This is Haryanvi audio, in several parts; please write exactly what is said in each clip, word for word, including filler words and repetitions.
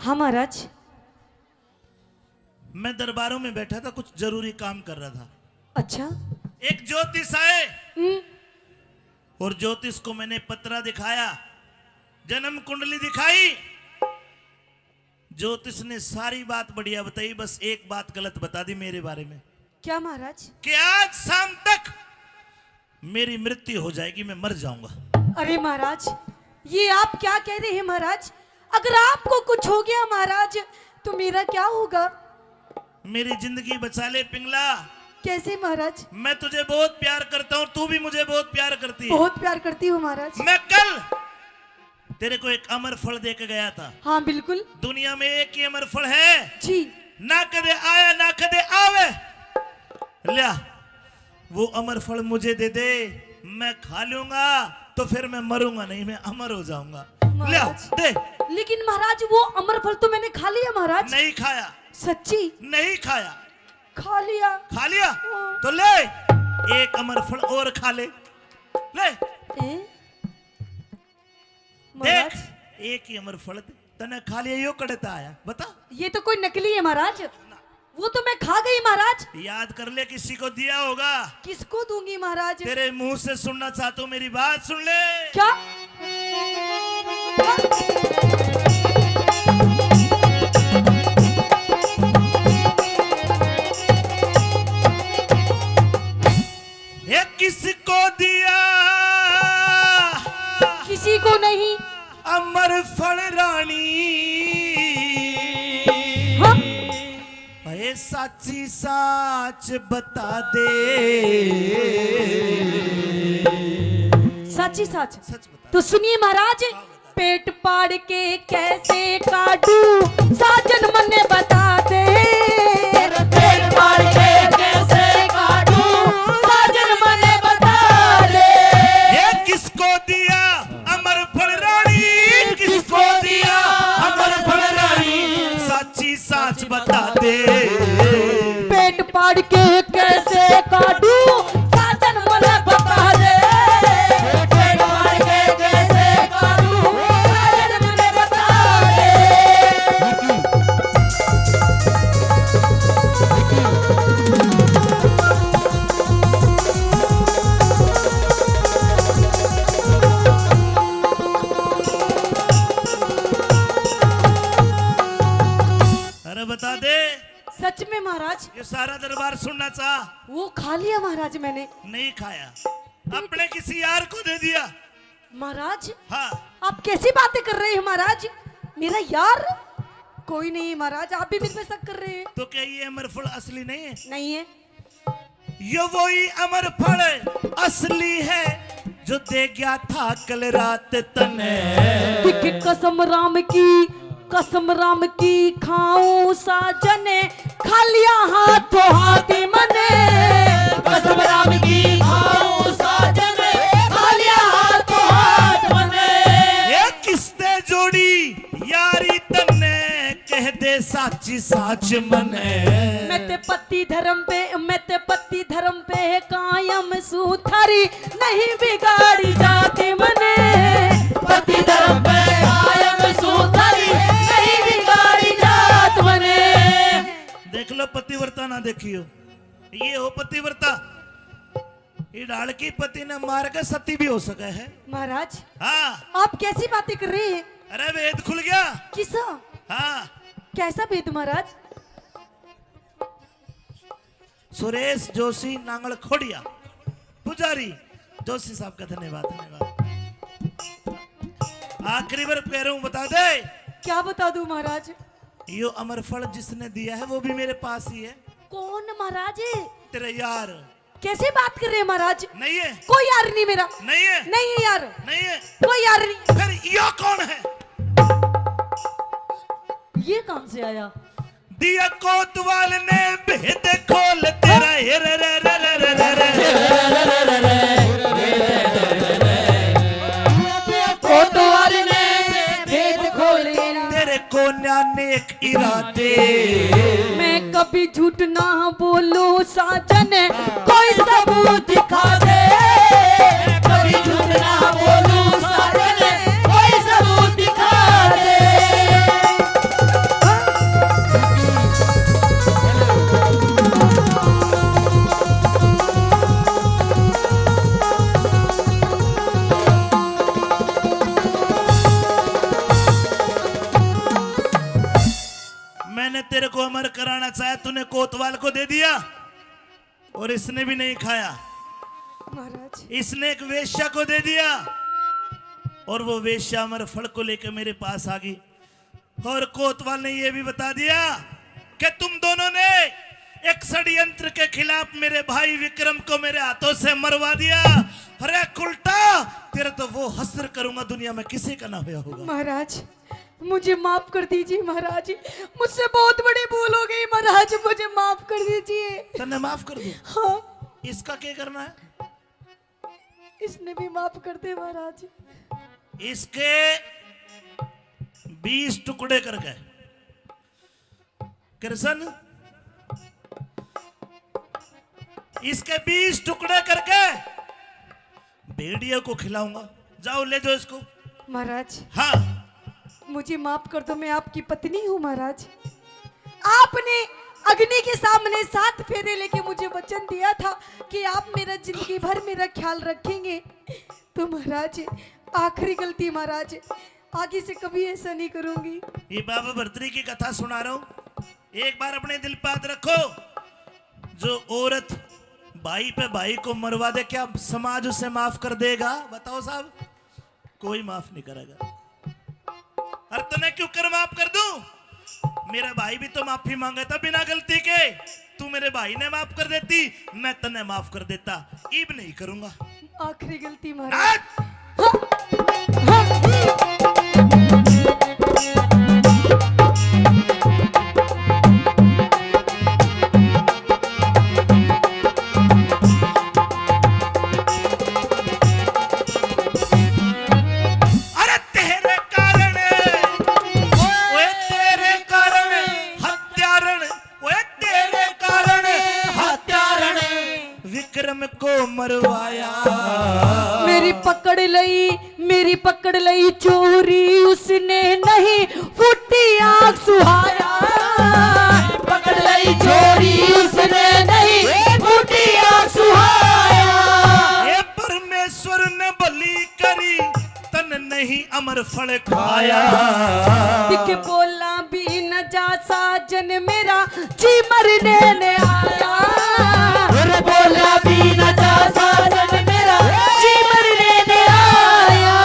हाँ महाराज। मैं दरबारों में बैठा था, कुछ जरूरी काम कर रहा था। अच्छा। एक ज्योतिष आए हम्म। और ज्योतिष को मैंने पत्रा दिखाया, जन्म कुंडली दिखाई। ज्योतिष ने सारी बात बढ़िया बताई, बस एक बात गलत बता दी मेरे बारे में। क्या महाराज? कि आज शाम तक मेरी मृत्यु हो जाएगी, मैं मर जाऊंगा। अरे महाराज, ये आप क्या कह रहे हैं महाराज? अगर आपको कुछ हो गया महाराज, तो मेरा क्या होगा? मेरी जिंदगी बचा ले पिंगला। कैसे महाराज? मैं तुझे बहुत प्यार करता हूँ, तू भी मुझे बहुत प्यार करती है। बहुत प्यार करती हूँ महाराज। मैं कल तेरे को एक अमर फल दे के गया था। हाँ बिल्कुल। दुनिया में एक ही अमर फल है जी। ना कदे आया ना कदे आवे। लिया, वो अमर फल मुझे दे दे, मैं खा लूंगा तो फिर मैं मरूंगा नहीं, मैं अमर हो जाऊंगा। लिया, महाराज। दे। लेकिन महाराज, वो अमर फल तो मैंने खा लिया महाराज। नहीं खाया। सच्ची? नहीं खाया। खा लिया। खा लिया? हाँ। तो ले, एक अमर फल और खा ले। ले। ए? महाराज। देख, एक ही अमर फल तने खा लिया, यो कड़े ता आया, बता। ये तो कोई नकली है महाराज, वो तो मैं खा गई महाराज। याद कर ले, किसी को दिया होगा। किसको दूंगी महाराज? तेरे मुंह से सुनना चाहता हूँ, मेरी बात सुन ले। क्या? ये किसको दिया? किसी को नहीं। अमर फल रानी। हाँ। अरे साची साच बता दे। साची साच। सच बता। तो सुनिए महाराज, पेट पाड़ के कैसे काटू, साजन मने बता दे। पेट पाड़ के कैसे काटू, साजन मने बता दे। ये किसको दिया अमर फल रानी, किसको दिया अमर फल रानी, साची साच बता दे। पेट पाड़ के कैसे काटू, साजन मने बता दे। पेट पाड़ के कैसे काटू, साजन मने बता दे। अरे बता दे। सच में महाराज। ये सारा दरबार सुनना चाह। वो खा लिया महाराज मैंने। नहीं खाया, अपने किसी यार को दे दिया। महाराज, हाँ। आप कैसी बातें कर रहे हैं महाराज? मेरा यार कोई नहीं है महाराज, आप भी मेरे पे शक कर रहे हैं। तो क्या ये अमर फल असली नहीं है? नहीं है। यो वही अमर फल असली है जो दे गया था कल रात तने। दिख कसम राम की, कसम राम की खाऊं साजन, खालिया हाथों हाथी मने। कसम राम की खाऊं साजन, खालिया हाथों हाथ मने। ए किसते जोड़ी यारी तन्ने, कह दे साची साच मने। मैं ते पति धर्म पे, मैं ते पति धर्म पे कायम सू, थारी नहीं बिगाड़ी जात मने। पति धर्म पे कायम सू, थारी नहीं बिगाड़ी जात मने। देख लो पतिव्रता ना देखियो, ये हो पतिव्रता। ये ढाल की पति ने मार के सती भी हो सके है। महाराज, हाँ। आप कैसी बातें कर रहे हैं? अरे भेद खुल गया। किसा? हाँ। कैसा भेद महाराज? सुरेश जोशी नांगल खोड़िया पुजारी जोशी साहब का धन्यवाद, धन्यवाद। आखिरी बार कह रहा हूँ, बता दे। क्या बता दूं महाराज? यो अमर फल जिसने दिया है वो भी मेरे पास ही है। कौन महाराज? तेरा यार। कैसे बात कर रहे हैं महाराज? नहीं है। कोई यार नहीं मेरा। नहीं है। नहीं है यार। नहीं है। कोई यार नहीं। फिर यो कौन है? ये कहाँ से आया? दिया कोतवाल ने भेद खोल तेरा, हे रे रे रे। कोतवाल ने भेद खोल तेरा। तेरे कोन्या नेक इरादे। मैं कभी झूठ ना बोलूं साजन, कोई सबूत दिखा दे। कभी झूठ ना बोलूं साजन, कोई सबूत दिखा दे। तेरे को अमर कराना चाहा, तूने कोतवाल को दे दिया और इसने भी नहीं खाया। महाराज। इसने एक वेश्या को दे दिया और वो वेश्या अमर फल को लेकर मेरे पास आ गई। और कोतवाल ने यह भी बता दिया कि तुम दोनों ने एक षड्यंत्र के खिलाफ मेरे भाई विक्रम को मेरे हाथों से मरवा दिया। अरे कुलटा, तेरा तो वो हश्र करूंगा, दुनिया में किसी का ना होया होगा। महाराज, मुझे माफ कर दीजिए महाराज, मुझसे बहुत बड़ी भूल हो गई महाराज, मुझे माफ कर दीजिए। तन्ने माफ कर दूं? हाँ। इसका क्या करना है? इसने भी माफ कर दे महाराज। इसके बीस टुकड़े करके, कृष्ण, इसके बीस टुकड़े करके भेड़ियों को खिलाऊंगा। जाओ, ले जाओ इसको। महाराज, हाँ। मुझे माफ कर दो, मैं आपकी पत्नी हूँ महाराज। आपने अग्नि के सामने सात फेरे लेके मुझे वचन दिया था कि आप मेरा जिंदगी भर मेरा ख्याल रखेंगे। तो महाराज, आखिरी गलती महाराज, आगे से कभी ऐसा नहीं करूंगी। ये बाबा भरतरी की कथा सुना रहा हूँ, एक बार अपने दिल पे हाथ रखो। जो औरत भाई पे भाई को मरवा दे, क्या समाज उसे माफ कर देगा? बताओ साहब, कोई माफ नहीं करेगा। और तन्ने क्यूकर माफ कर दूं? मेरा भाई भी तो माफी मांगा था बिना गलती के। तू मेरे भाई ने माफ कर देती, मैं तन्ने माफ कर देता। इब नहीं करूंगा। आखिरी गलती महाराज। आज अरे तेरे कारण, ओए तेरे कारण हत्यारण, ओए तेरे कारण हत्यारण विक्रम को मरवाया। मेरी पकड़ लई, मेरी पकड़ लई चोरी, उसने नहीं फूटी आग सुहाया। पकड़ लई चोरी, उसने नहीं फूटी आग सुहाया। हे परमेश्वर ने भली करी, तन नहीं अमर फल खाया। दिख बोला भी न जा साजन मेरा, जी मरने ने आया। अरे बोला भी न जा साजन मेरा, जी मरने ने आया।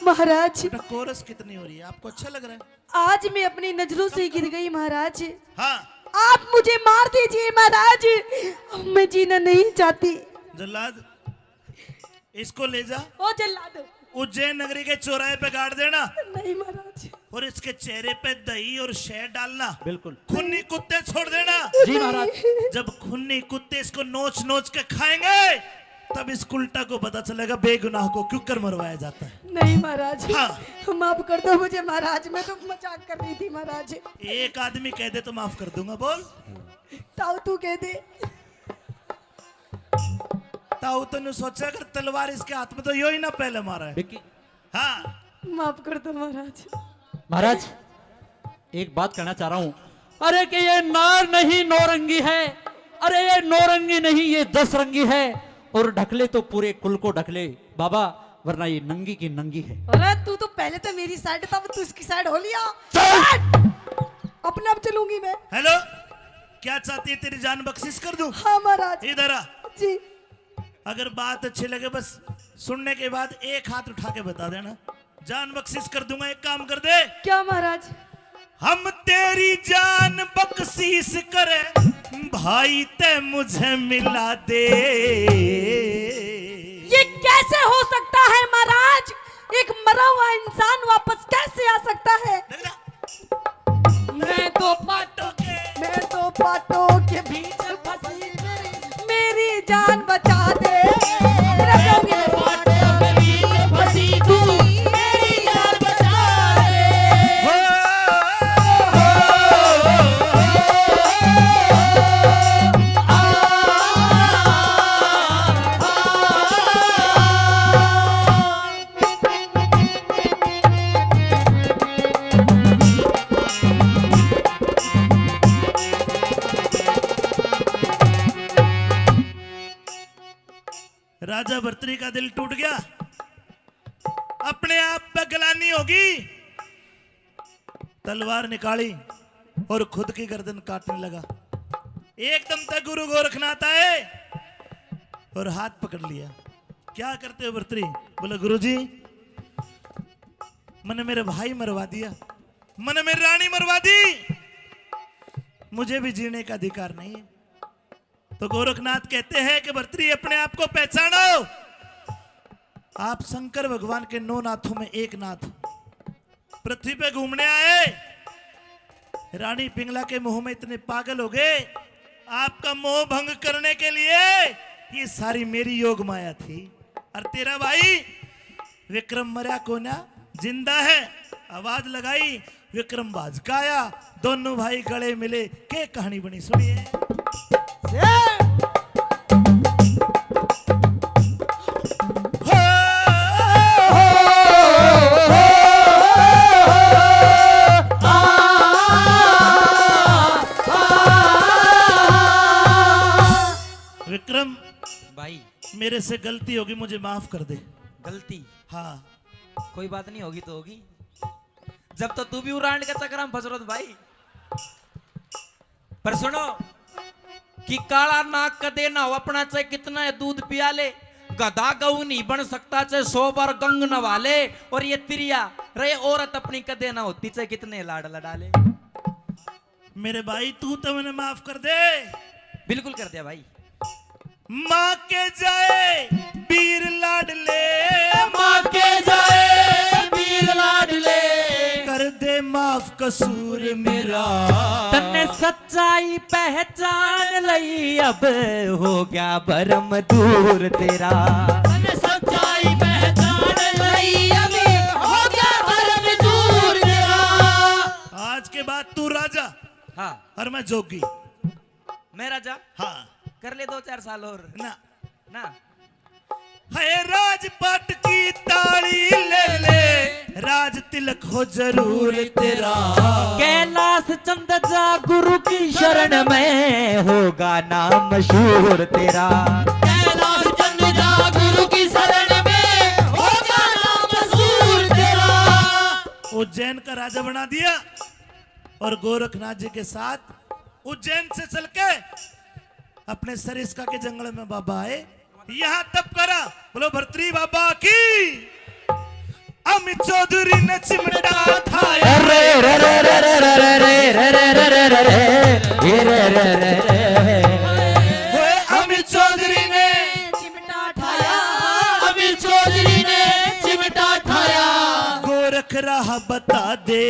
महाराज, बेटा, कोरस कितनी हो रही है, आपको अच्छा लग रहा है? आज मैं अपनी नजरों से गिर गई महाराज। हाँ। आप मुझे मार दीजिए महाराज, मैं जीना नहीं चाहती। जल्लाद, इसको ले जा, ओ जल्लाद। उज्जैन नगरी के चौराहे पे गाड़ देना नहीं महाराज। और इसके चेहरे पे दही और शहद डालना। बिल्कुल। खूनी कुत्ते छोड़ देना। जी महाराज। जब खूनी कुत्ते इसको नोच नोच के खाएंगे, तब इस कुलटा को पता चलेगा बेगुनाह को क्यूकर मरवाया जाता है। नहीं महाराज, हाँ। माफ कर दो मुझे महाराज, मैं तो मजाक कर रही थी महाराज। एक आदमी कह दे तो माफ कर दूंगा। बोल। ताऊ तू कह दे। ताऊ तन्नू सोचा, अगर तलवार इसके हाथ में तो यो ही ना पहले मारा है। विक्की। हाँ। माफ कर दो महाराज। महाराज, एक बात कहना चाह रहा हूँ। अरे कि ये नार नहीं नौरंगी है, अरे ये नौरंगी नहीं, ये दस रंगी है। और ढकले तो पूरे कुल को ढकले बाबा, वरना ये नंगी की नंगी है। अरे तू तो पहले तो मेरी साइड था, अब तू इसकी साइड हो लिया। चल! अपने आप चलूंगी मैं। हेलो, क्या चाहती है, तेरी जान बख्शिश कर दूं? हाँ महाराज। इधर आ। जी। अगर बात अच्छी लगे, बस सुनने के बाद एक हाथ उठा के बता देना, जान बख्शिश कर दूंगा। एक काम कर दे, क्या महाराज? हम तेरी जान बख्शिश करें, भाई ते मुझे मिला दे। ये कैसे हो सकता है महाराज? एक मरा हुआ इंसान वापस कैसे आ सकता है? देख ना, मैं तो पाटों के, मैं तो पाटों के बीच फंसी मेरी, मेरी जान बचा दे। मेरा गाऊंगी मैं। फंसी तू, मेरी जान बचा ले। राजा भर्तरी का दिल टूट गया, अपने आप पे ग्लानी होगी। तलवार निकाली, और खुद की गर्दन काटने लगा। एकदम तक गुरु गोरखनाथ आए और हाथ पकड़ लिया। क्या करते हो भर्तरी? बोला, गुरुजी, मैंने मेरे भाई मरवा दिया, मैंने मेरी रानी मरवा दी, मुझे भी जीने का अधिकार नहीं है। तो गोरखनाथ कहते हैं कि भर्तरी, अपने आप को पहचानो, आप शंकर भगवान के नौ नाथों में एक नाथ हो। पृथ्वी पे घूमने आए, रानी पिंगला के मोह में इतने पागल हो गए, आपका मोह भंग करने के लिए ये सारी मेरी योग माया थी। और तेरा भाई विक्रम मरया कोन्या, जिंदा है। आवाज लगाई, विक्रम भाज का आया, दोनों भाई गले मिले, के कहानी बनी, सुनिए। विक्रम, भाई। मेरे से गलती होगी, मुझे माफ कर दे। गलती? हाँ। कोई बात नहीं, होगी तो होगी। जब तो तू भी उरांड के चक्कर में फंस रहा था भाई। पर सुनो कि काला नाग कदे ना हो अपना, चाहे कितना दूध पिया ले, गधा गऊ नहीं बन सकता, चाहे सौ बार गंग नवा ले। और ये तिरिया रे औरत अपनी कदे ना होती, चाहे कितने लाड लड़ा ले। मेरे भाई, तू तो मैंने माफ कर दे। बिल्कुल कर दिया भाई। माँ के जाए वीर लाडले, माँ के जाए वीर लाडले, कर दे माफ कसूर मेरा। तन्ने सच्चाई पहचान लई, अब हो गया भरम दूर तेरा। तन्ने सच्चाई पहचान लई, अब हो गया भरम दूर तेरा। आज के बाद तू राजा, हाँ। और मैं जोगी। मैं राजा? हाँ। कर ले दो चार साल और। ना। ना। है राजपाट की ताली ले ले, राज तिलक हो जरूर तेरा। कैलाश चंद जा गुरु की शरण में, होगा नाम मशहूर तेरा। कैलाश चंद जा गुरु की शरण में, होगा नाम मशहूर तेरा। उज्जैन का राजा बना दिया और गोरखनाथ जी के साथ उज्जैन से चल के अपने सरिस्का के जंगल में बाबा आए, यहाँ तप करा। बोलो भर्तरी बाबा की। अमित चौधरी ने चिमटा ठाया। अरे रे रे रे रे रे रे रे रे रे रे रे रे रे रे रे। ओए अमित चौधरी ने चिमटा ठाया। अमित चौधरी ने चिमटा ठाया। गोरख राह बता दे।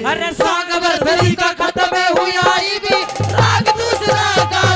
अरे सांग भर्तरी का खत्म हुआ, ई भी राग दूसरा गा